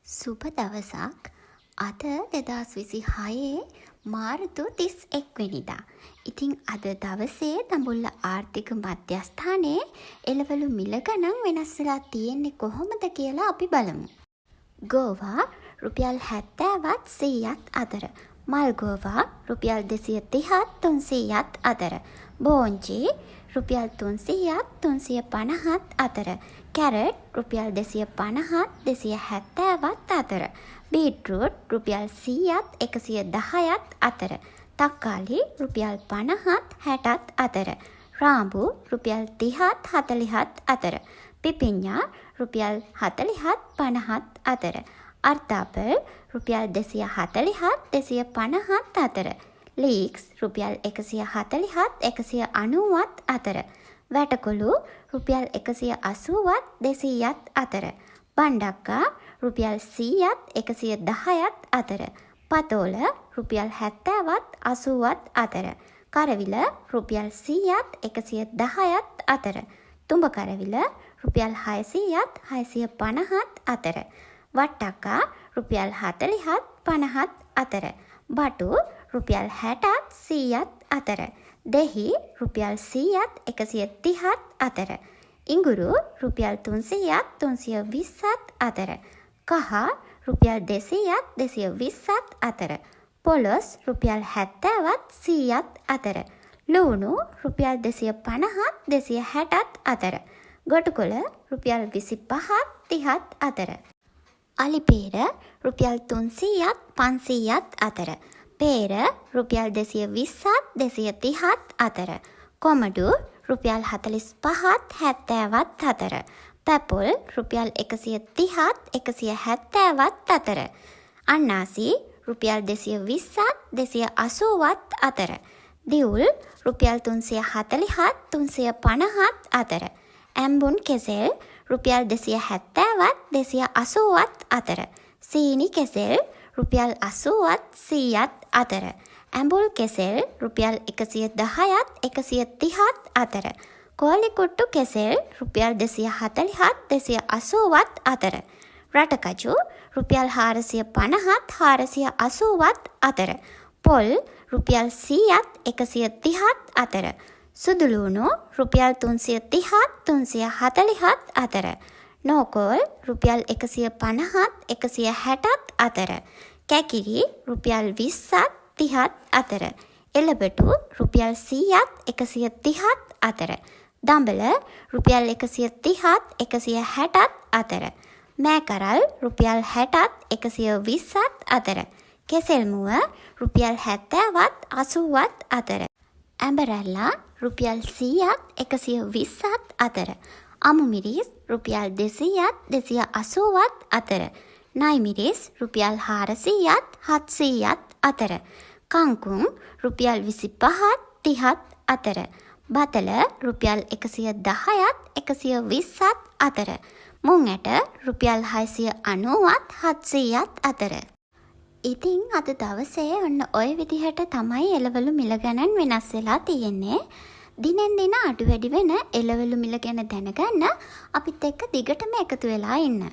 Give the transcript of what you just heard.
සුබ දවසක්. අද 2026 මාර්තු 31 වෙනිදා. ඉතින් අද දවසේ දඹුල්ල ආර්ථික මධ්‍යස්ථානයේ එළවලු මිල ගණන් වෙනස් වෙලා තියෙන්නේ කොහොමද කියලා අපි බලමු. ගෝවා රුපියල් 70ත් 100ත් අතර. මල්ගෝවා රුපියල් 230ත් 300ත් අතර. බෝංචි රුපියල් 300ත් 350ත් අතර. කැරට් රුපියල් 250ත් 270ත් අතර. බීට්රූට් රුපියල් 100ත් 110ත් අතර. තක්කාලි රුපියල් 50ත් 60ත් අතර. රාඹු රුපියල් 30ත් 40ත් අතර. පිපිඤ්ඤා රුපියල් 40ත් 50ත් අතර. අර්තාපල් රුපියල් 240ත් 250ත් අතර. ලීක්ස් රුපියල් 140ත් 190ත් අතර. වැටකොළු රුපියල් 180ත් 200ත් අතර. බණ්ඩක්කා රුපියල් 100ත් 110ත් අතර. පතෝල රුපියල් 70ත් 80ත් අතර. කරවිල රුපියල් 100ත් 110ත් අතර. තුඹ කරවිල රුපියල් 600ත් 650ත් අතර. වට්ටක්කා රුපියල් 40ත් 50ත් අතර. බටු රුපියල් 60ත් 100ත් අතර. දෙහි රුපියල් 100ත් 130ත් අතර. ඉඟුරු රුපියල් 300ත් 320ත් අතර. කහ රුපියල් 200ත් 220ත් අතර. පොළොස් රුපියල් 70ත් 100ත් අතර. ලූණු රුපියල් 250ත් 260ත් අතර. ගොටුකොළ රුපියල් 25ත් 30ත් අතර. අලිපේර රුපියල් 300ත් 500ත් අතර. පේර රුපියල් 220ත් 230ත් අතර. කොමඩු රුපියල් 45ත් 70ත් අතර. පැපොල් රුපියල් 130ත් 170ත් අතර. අන්නාසි රුපියල් 220ත් 280ත් අතර. දිවුල් රුපියල් 340ත් 350ත් අතර. ඇම්බුන් කෙසෙල් රුපියල් 270ත් 280ත් අතර. සීනි කෙසෙල් රුපියල් 80ත් 100ත් අතර. ඇඹුල් කෙසෙල් රුපියල් 110ත් 130ත් අතර. කෝලි කුට්ටු කෙසෙල් රුපියල් 240ත් 280ත් අතර. රටකජු රුපියල් 450ත් 480ත් අතර. පොල් රුපියල් 100ත් 130ත් අතර. සුදු ලූණු රුපියල් 330ත් 340ත් අතර. නෝකෝල් රුපියල් 150ත් 160ත් අතර. කැකිරි රුපියල් 20ත් 30ත් අතර. එළබටු රුපියල් 100ත් 130ත් අතර. දඹල රුපියල් 130ත් 160ත් අතර. මෑකරල් රුපියල් 60ත් 120ත් අතර. කෙසෙල් මුව රුපියල් 70ත් 80ත් අතර. ඇඹරැල්ලා රුපියල් 100ත් 120ත් අතර. අමු මිරිස් රුපියල් 200ත් 280ත් අතර. නයි මිරිස් රුපියල් 400ත් 700ත් අතර. කංකුං රුපියල් 25ත් 30ත් අතර. බතල රුපියල් 110ත් 120ත් අතර. මුං ඇට රුපියල් 690ත් 700ත් අතර. ඉතින් අද දවසේ ඔන්න ඔය විදිහට තමයි එළවලු මිල ගණන් වෙනස් වෙලා තියෙන්නේ. දිනෙන් දින අඩු වැඩි වෙන එළවලු මිල ගැන දැනගන්න අපිත් එක්ක දිගටම එකතු වෙලා ඉන්න.